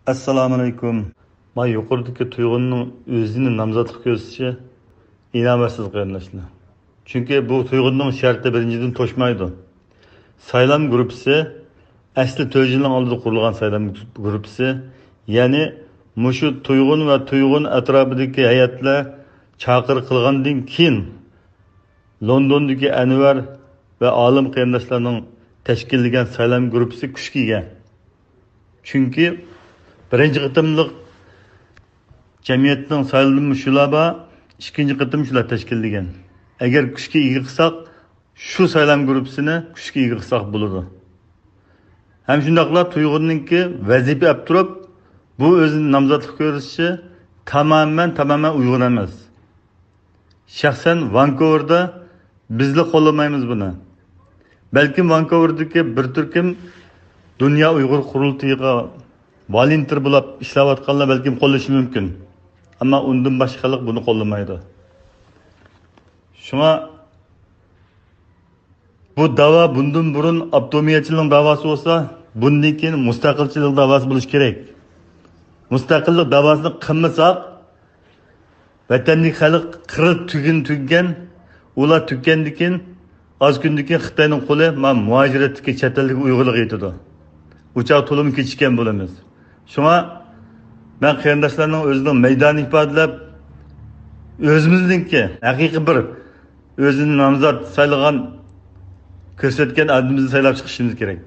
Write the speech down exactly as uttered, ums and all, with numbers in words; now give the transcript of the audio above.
ئەسسالامۇئەلەيكۇم. ما يۇقىرىدىكى تۇيغۇننىڭ ئۆزىنى نامزاتلىق كۆرسىتىشى ئىناۋەتسىز، قېرىنداشلار. چۈنكى بۇ تۇيغۇننىڭ شەرتى بىرىنچىدىن توشمايدۇ. سايلام گۇرۇپپىسى ئەسلى تۆت يىلنىڭ ئالدىدا قۇرۇلغان سايلام گۇرۇپپىسى، يەنى مۇشۇ تۇيغۇن ۋە تۇيغۇن ئەتراپىدىكى ھەيئەتلەر چاقىرىق قىلغاندىن كېيىن، لوندوندىكى ئەنۋەر ۋە ئالىم قېرىنداشلارنىڭ تەشكىللىگەن سايلام گۇرۇپپىسى كۈچكە ئىگە. چۈنكى بىرىنچى قېتىملىق جەمئىيەتنىڭ سايلىنىشى شۇلار بار، ئىككىنچى قېتىم شۇلار تەشكىللىگەن. ئەگەر كۈچكە ئىگە قىلساق، شۇ سايلام گۇرۇپپىسىنى كۈچكە ئىگە قىلساق بولىدۇ. ھەم شۇنداقلا تۇيغۇننىڭكى ۋەزىپە ئەپ تۇرۇپ، بۇ ئۆزىنى نامزاتلىق كۆرسىتىشى تامامەن، تامامەن ئۇيغۇن ئەمەس. شەخسەن ۋانكوۋېردا بىزلا قوللىمايمىز بۇنى. بەلكىم ۋانكوۋېردىكى بىر تۈركۈم دۇنيا ئۇيغۇر قۇرۇلتىيىغا ۋولونتېر بولۇپ ئىشلەۋاتقانلار بەلكىم قوللىشى مۇمكىن. ئەمما ئۇندىن باشقا خەلق بۇنى قوللىمايدۇ. شۇڭا بۇ داۋا بۇندىن بۇرۇن ئاپتونومىيەچىلىكنىڭ داۋاسى بولسا، بۇندىن كېيىن مۇستەقىلچىلىك داۋاسى بولۇشى كېرەك. مۇستەقىللىق داۋاسىنى قىلمىساق، ۋەتەندىكى خەلق قىرىلىپ تۈگۈن تۈگىگەن، ئۇلار تۈگىگەندىن كېيىن، ئاز كۈندىن كېيىن خىتاينىڭ قولى ما مۇھاجىرەتتىكى چەت ئەلدىكى ئۇيغۇرلارغا يېتىدۇ. ئۇ چاغ تولىمۇ كېچىككەن بولىمىز. شۇڭا مەن قېرىنداشلارنىڭ ئۆزىنىڭ مەيدانىنى ئىپادىلەپ، ئۆزىمىزنىڭكى ھەقىقىي بىر ئۆزىنى نامزات سايلىغان، كۆرسەتكەن ئادىمىمىزنى سايلاپ چىقىشىمىز كېرەك.